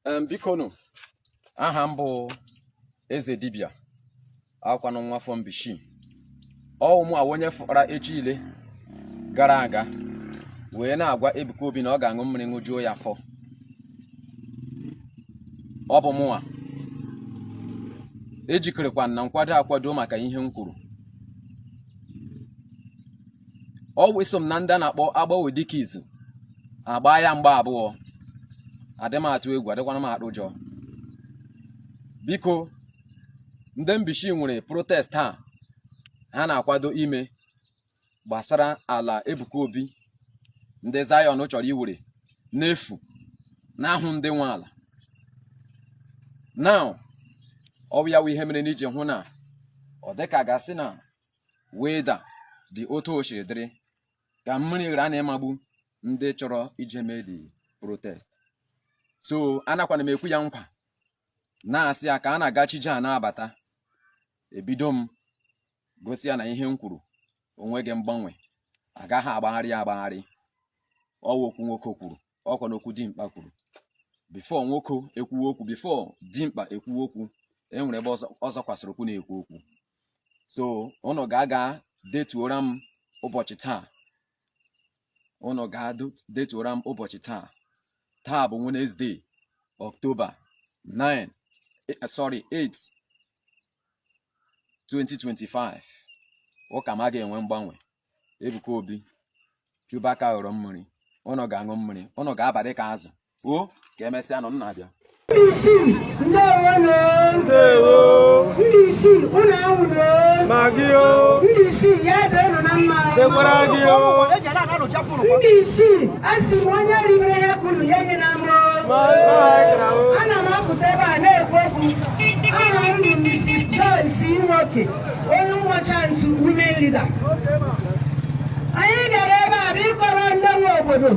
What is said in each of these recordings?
Bikonu, aha m bụ Eze Dibịa, akwanụ nwafọ Mbishi. Ọ wụ mụ awụ onye fụra echi ile gara aga wee na-agwa Ebuka Obi na ọ ga-aṅụ mmiri ṅụjuo ya afọ. Ọ bụ mụnwa ejikerekwa na nkwado akwado maka ihe m kwuru. Ọ wụ eso m na ndị a na-akpọ agbawe dike izu agba ya mgba abụọ. Adị m atụ egwu, adịkwana m atụ ụjọ. Biko, ndị Mbishi nwere protest a ha na-akwado ime gbasara ala Ebuka Obi ndị Zion chọrọ iwere n'efu n'ahụ ndị nwe ala. Now, ọ bụ ya wụ ihe mere n'iji hụ na ọ dịka gasị na weather dị otu o siri dịrị ka mmiri ghara na ịmagbu ndị chọrọ ije mee the protest. So anakwana m ekwu ya nkwa na-asị ya ka a na-agachije a na-abata, ebido m gosi ya na ihe m kwuru onweghị mgbanwe, agaghị agbagharị ya agbagharị. Ọ wụ okwu nwoke kwuru, ọkwa n'okwu dimkpa kwuru. Before nwoke ekwuwe okwu, before dimkpa ekwuwe okwu, e nwere ebe ọzọ kwasịrị okwu na-ekwu okwu. So ụnụ ga-aga detuora m ụbọchị taa, ụnụ ga-detuora m ụbọchị taa. Taa bụ Wednesday, October 9, sorry, 8, 2025. Ụka m aga enwe mgbanwe. Ebuka Obi chụba aka ghọrọ mmiri, ụnụ ga-aṅụ mmiri, ụnụ ga-aba dịka azụ. O ka emesịa nụ, m na-abịa. Mbishi, ndewonu. Ndewo. Mbishi, unu anwụrụ. Magi o. Mbishi, ya dịrị na mma. Dekwara gị o. Mbishi, asị m onye ribere ya kwuru ya nye na mụ. Ana m apụta ebe a na-ekwu okwu. Aha m bụ Mrs. Joyce Nwoke, onye ụmụọcha ntu women leader. Anyị bịara ebe a bụ ịkọrọ ndị nwe obodo,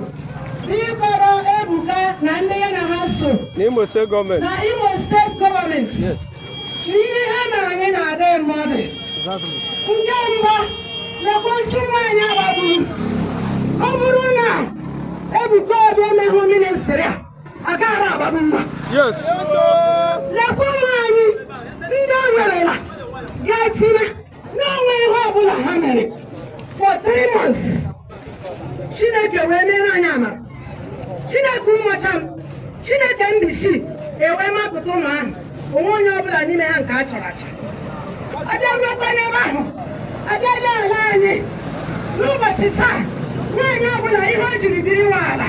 ịkọrọ Ebuka na ndị ya na ha so N'Imo State gọọmenti. Na Imo State gọọmenti n'ihe ha na anyị na-adị mmadụ. Nke mbụ, lekwasị nwaanyị agbagburu. Ọ bụrụ na Ebuka Obi emeghụ ministry a, agaghị agbagbu nwa. Lekwa ụmụ anyị ndị o werela ga-etinye n'onwe ihe ọbụla ha mere for 3 months. Chineke wee mere anyị amara. Chineke ụmụcha m, Chineke Mbishi ewee mapụta ụmụ ahụ, onwe onye ọbụla n'ime ha nke a chọrọ achọ. Abịaruokwa n'ebe ahụ, abịala ala anyị n'ụbọchị taa, nwaanyị ọbụla ihe o jiri biri nwe ala,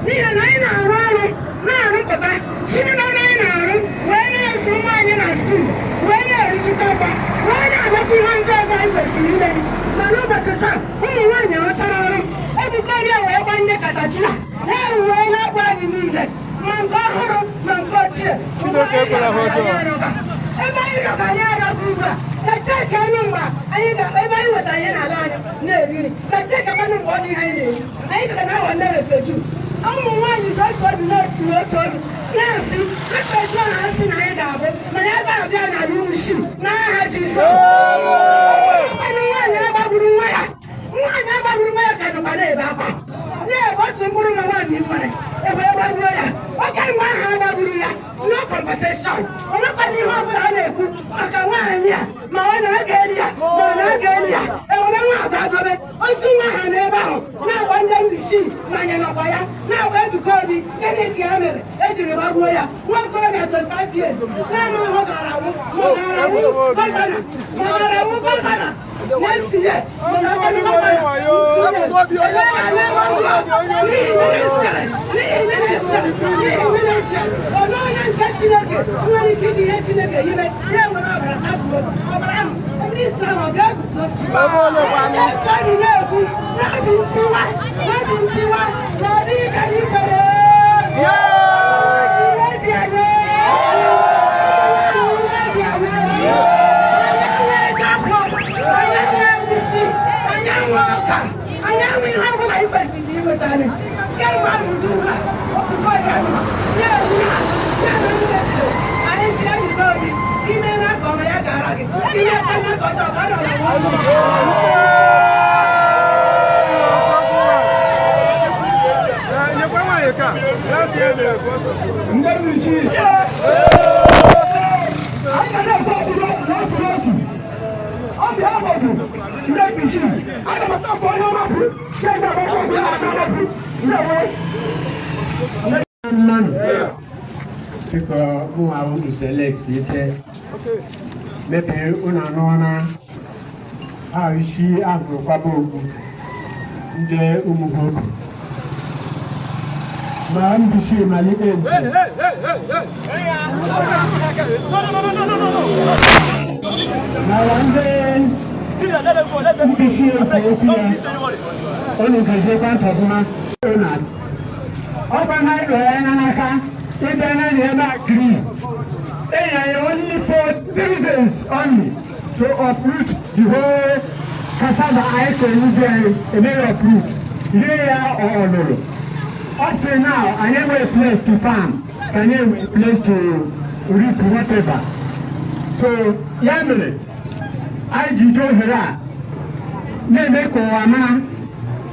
n'ihi na anyị na-arụ ọrụ na-arụpụta chiri n'ọrụ anyị na-arụ wee na-eso nwa anyị na school, wee na-erijukwa afọ, wee na-agakwa ihe ndị ọzọ anyị kwesịrị ime. Ma n'ụbọchị taa, ụmụ nwaanyị rụchara ọrụ, Ebuka Obi wee gbanye caterpillar ha ewuola akwa anyị niile, ma nke ọhụrụ ma nke ochie. Chineke ekwela ha ọjọọ. Ebe anyị nọ ka anyị arọgụ ugbu a, ka cheki anụ mgbe anyị ebe anyị nwetara ihe n'ala anyị na-eri nri, ka cheki anụ mgbe ọ dị ihe anyị na-eri. Anyị gara na awa ndị refugee. Ụmụ nwaanyị ji otu obi n'otu otu obi na-asị refugee ahụ asị na anyị ga-abụ na ya ga-abịa n'ala Mbishi n'aha Jizọs. Ọkwanụ nwaanyị agbagburu nwa ya, nwaanyị agbagburu nwa ya ka nọkwa na-ebe akwa, na-ebe otu mkpụrụ nwa nwaanyị nwere ebe gbagbuo ya. Oke mgbe ahụ agbagburu ya, no compensation, onwekwana ihe ọbụla a na-ekwu maka nwaanyị a, ma ọ na-aga eli ya, ma ọ na-aga eli ya. Ewere nwa agba dobe osi nwa ha n'ebe ahụ na-agba ndị Mbishi manya nọkwa ya na-agba Ebuka Obi. Gịnị ka ya mere ejiri gbagbuo ya? Nwa okorobịa 25 years na-ama ahụ gara anwụ, ma ọ gara anwụ governor, ma ọ gara anwụ governor na-esinye, mana ọ gara governor n'ihi ministry, n'ihi ministry. Onye onye nke Chineke nwere ike iji ihe Chineke ime ya nwere ọbara tabuo ọbara ahụ, ministry ahụ ọ ga-eguzo? Etu anyị na-ekwu na-adị ntiwa, na-adị ntiwa, na ọ dịghị ka anyị kwere. Iwe dị anyị, iwe dị anyị. Anyị enwe jakpọ, anyị enwe egusi, anyị enwe ọka, anyị enwe ihe ọbụla anyị kwesịrị inweta. Anyị kemgbe ahụ dị ugbu a, ofufe ọbịa nọ na-ewu ha ya na ndị anyị si Ebuka Obi ime na ka ọma ya gara gị, ime ka na ka ọjọọ ka ọ nọ na Nyekwa nwaanyị ka. Ya si eme. Mbishi. Anyị ga na-ekwu okwu n'otu n'otu. On behalf of ndị Mbishi, aga m atapụ onye ọmapụ, ya ga-agbakọ okwu na-aka ọmapụ. Ndewo. Mmanụ biko, mụ ahụ Mr. Alex Ike mepee ụnụ anụọna ahụ isi ahụrụ kwaba okpu ndị ụmụnwoke ma Mbishi malite njem mara ndị Mbishi ekwu okwu ya. Unu geziekwa ntị ọfụma. Owners ọkwa na ịlụ ya n'aka ịbịa na ebe a green enye only for 3 days only to uproot the whole cassava anyị kọrọ n'ubi anyị. Emeghị uproot, rie ya ọlụlụ. Up till now, anyị enweghị place to farm, ka anyị enweghị place to reap whatever. So ya mere anyị ji ji ohere a na-eme ka ụwa mara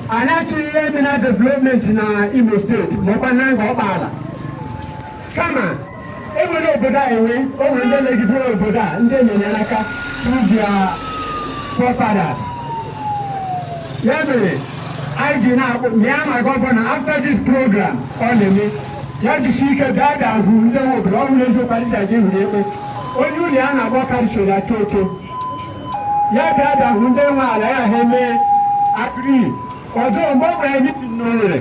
anyị achịghị ihe dị na development na Imo Steeti, maọkwa na Ngor Okpala, kama enwere obodo a enwe o nwere ndị megidere obodo a, ndị enyere aka through their forefathers. Ya mere anyị ji na-akpọ mịa ma governor, after this program ọ na-eme, ya jisi ike bịa bịa hụ ndị nwe obodo. Ọ hụrụ eziokwu adịchaghị hụrụ ekpe onye ụlọ ya na-agbọ karịsịrị ya oke ya bịa bịa hụ ndị nwe ala ya. Ha eme agree ọdụ mgbe ọ gwara meeting n'Owerri,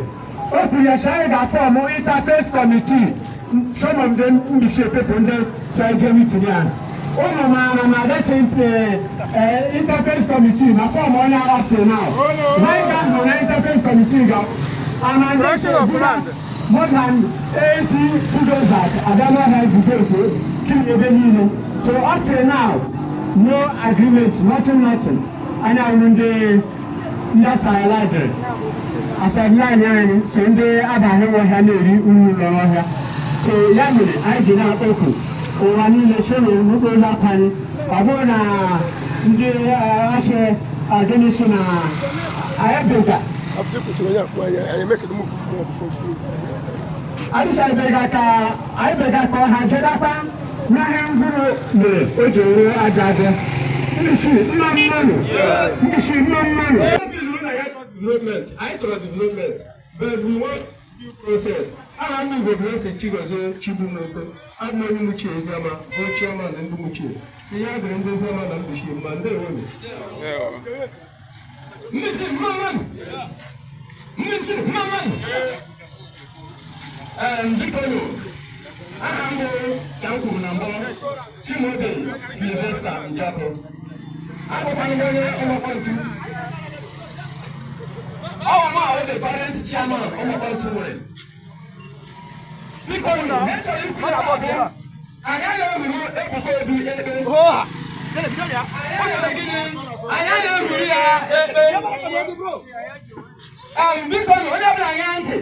o kwuru ya sị anyị ga-aform interface committee. Some of them Mbishi people ndị so eje meeting ya, ụnụ maara na that interface committee na form onye up to now ha ga-ahụ na interface committee ga Correction of land. More than 80 bulldozers abịa n'ọhịa bulldoze kiri ebe niile. So up till now, no agreement, nothing, nothing. Anyị ahụrụ ndị asailadịrị asailadị anyị so ndị abaghị ọhịa na-eri uru ụlọ ọhịa. So ya mere anyị ji na-akpọku ụwa niile si n'okpuru akwa anyị. Ọ bụrụ na ndị asị gịnị si na anyị bega adịchabeghị ka anyị bega ka ọha jedakwa n'ahịa mkpụrụ mere o ji ruo aja aja. Mbishi mma mmanụ, Mbishi mma mmanụ. Development, anyị chọrọ development, but we want due process. Aha m Igbo Blessing Chigozie Chibumoto. Abụ m onye Umuchie Eziama, bụ chairman ndị Umuchie. Si ya dịrị ndị Eziama na Mbishi mma. Ndewonu. Mbishi mma mmanụ, Mbishi mma mmanụ. Biko nụ, aha m bụ, ka m kwuru na mbụ, Chimaobi Sylvester Njapụ. Abụkwana m onye ọgbakọ. Ọ mụ ahụ the current chairman ọgbakọ nwere. Biko nụ, ihe chọrọ ikwu ya bụ anyị agaghị ehuru Ebuka Obi ekpe. Anyị agaghị ehuru ya ekpe. Biko nụ, onye ọbụla ṅaa ntị.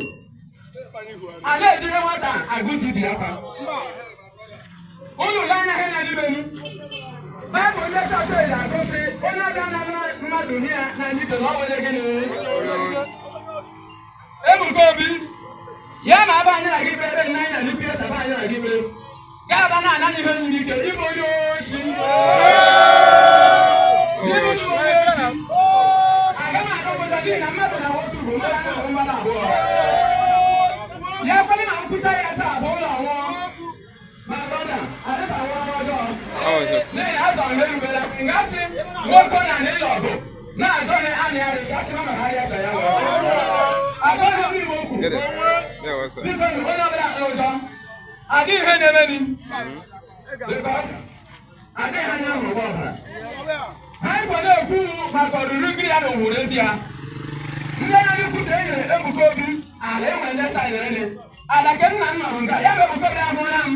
A na-ejire nwata agụzi bi akwa. Unu lee anya ha na n'ibenu. Baịbụl ndị chọọchị na-agụsị onye ọbịa na mmadụ nye ya na ndị na ọ nwere gịnị? Ebuka Obi, ya ma aba anyị na gị kpere ebe nna anyị na n'ikpe ebe anyị na gị kpere. Ga-aba na ana ihe nyiri ike ịbụ onye oshi. Ịbụ onye oshi. Aga m akọpụta n'ihi na mmadụ na otu bụ mmadụ na mmadụ abụọ. Ya kwere na nkwụcha ya taa bụ ụlọ nwụọ. Ma brother, adịsa nwụọ ọjọọ. N'ihi azọ m erubela ngasị nwoke na n'ịlọ ọgụ na-azọ na anị arịsị asị na maka arịa ya. Agwaghị m Igbo okwu. Biko onye ọbụla n'ụjọ. Adịghị ihe na-eme mi. Because adịghị anya hụrụ ọbara. Anyị kwa na-ekwu maka ọrụrụ mmiri ya na owuru ezi ya. Ndị na-ekwu kwụsị e nyere Ebuka Obi ala enwere ndị saịnere nne. Ala ke nna m nọrọ nga ya bụ Ebuka Obi ahụla m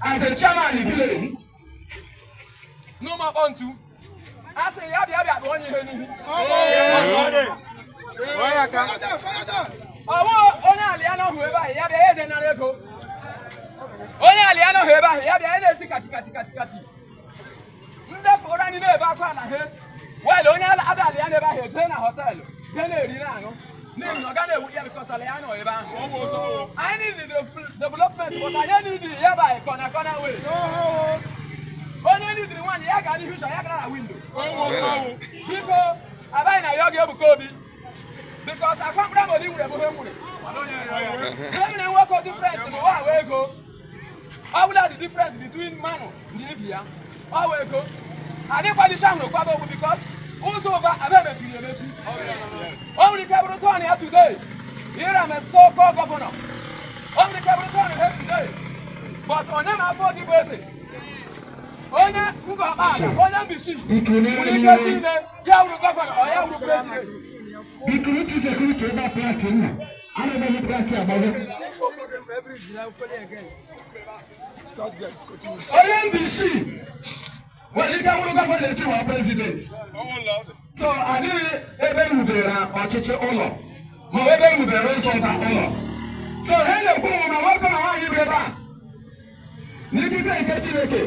as a chairman village. N'ụmụakpọ ntu. A sị ya bịa bịa kpọọ onye ihe n'ihu. Ọwụ onye ala ya nọhụ ebe ahụ ya bịa ya edenara ego. Onye ala ya nọhụ ebe ahụ ya bịa ya na-eti kati kati kati kati. Ndị fụrụ anyị na-ebe akwa na he. Well, onye ala ya n'ebe ahụ ejee na hotel jee na-eri na-aṅụ. N'ihi na ọ gaghị ewu ya because ala ya nọ ebe ahụ. Anyị need the development, but anyị need ya by corner corner way. Onye nidiri nwaanyị ya gara n'ihu ụzọ, ya gara na window. Biko, abaghị na ya ọ ga-Ebuka Obi because akwa mkpụrụ amodi nwere bụ ihe nwere. Ihe mere nwoke difference bụ wa wee ego. Ọ bụla the difference between mmanụ na ibi ya ọ wee ego. Adịkwadịcha hụrụ kwado okwu because ụzọ ụba abịa mechiri emechi. O nwere ike bụrụ turn ya today ira m so called governor. O nwere ike bụrụ turn ha today, but onye na-afọ gị bụ eze onye Ngọkpa, onye Mbishi nwere ike chine ya wuru governor ọ ya wuru president. Security, security ebe a plant nna. Ana m eme plant agbago. Onye Mbishi nwere ike wụrụ governor echi ma president. So adịghị ebe erubere ọchịchị ụlọ ma ebe erubere ụzọ ụka ụlọ. So ha na-ekwu na nwoke na nwaanyị bụ ebe a n'ikike nke Chineke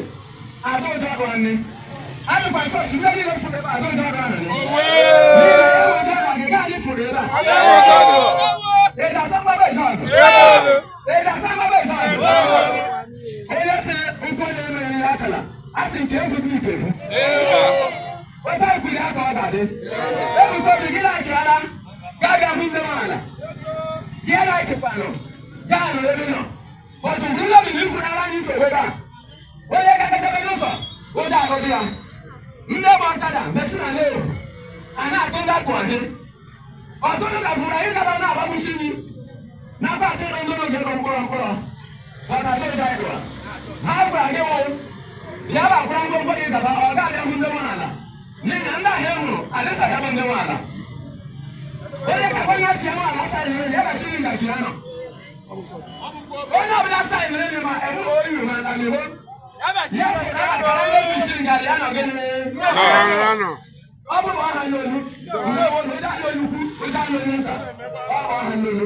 ada ụjọ akpọrọ nne adịkwa sọsụ ndị niile fụrụ ebe a ada ụjọ akpọrọ nne n'ihi na ya ụjọ na gị anyị fụrụ ebe a. Ị ga-asa mgbaba ịzọ ọgụ, ị ga-asa mgbaba ịzọ ọgụ. Onye si nkwu onye mere ya achala a sị nke efu gị ike efu ebe ekwiri aka ọ ga-adị. Ebuka Obi gị na-akị ara gaa ga hụ ndị nwaala gị na-akịkwanụ gaa nọ ebe nọ otu ndị obi na ifuru ara anyị nsogbu ebe a. Onye ga-agachabe n'ụzọ ụjọ ahụ dị ya. Ndị gba ọkada mesi na leewu a na-atụ ndị akụ ahị ọzọ ndị dapụrụ anyị gaba na-agbagbusi nri na-akpa achịrị ndị n'oge nọ mkpọrọ mkpọrọ ọna ụjọ ịgụra ha gwara gị wụ ya bụ akwụrụ ngwongwo gị gaba ọ ga-abịa hụ ndị nwaala n'ihi na ndị ahụ e nwụrụ adịsagaba ndị nwaala. Onye ka onye si nwaala saịnịrị ya gachiri ngaji ya nọ. Onye ọbụla saịnịrị ma emu oyi ma ndamibo ya sị na akara ndị Mbishi ngaji ya nọ gịnị ọ bụrụ ọha n'olu mgbe wo ụja n'olu ukwu ụja n'olu nta ọ bụ ọha n'olu.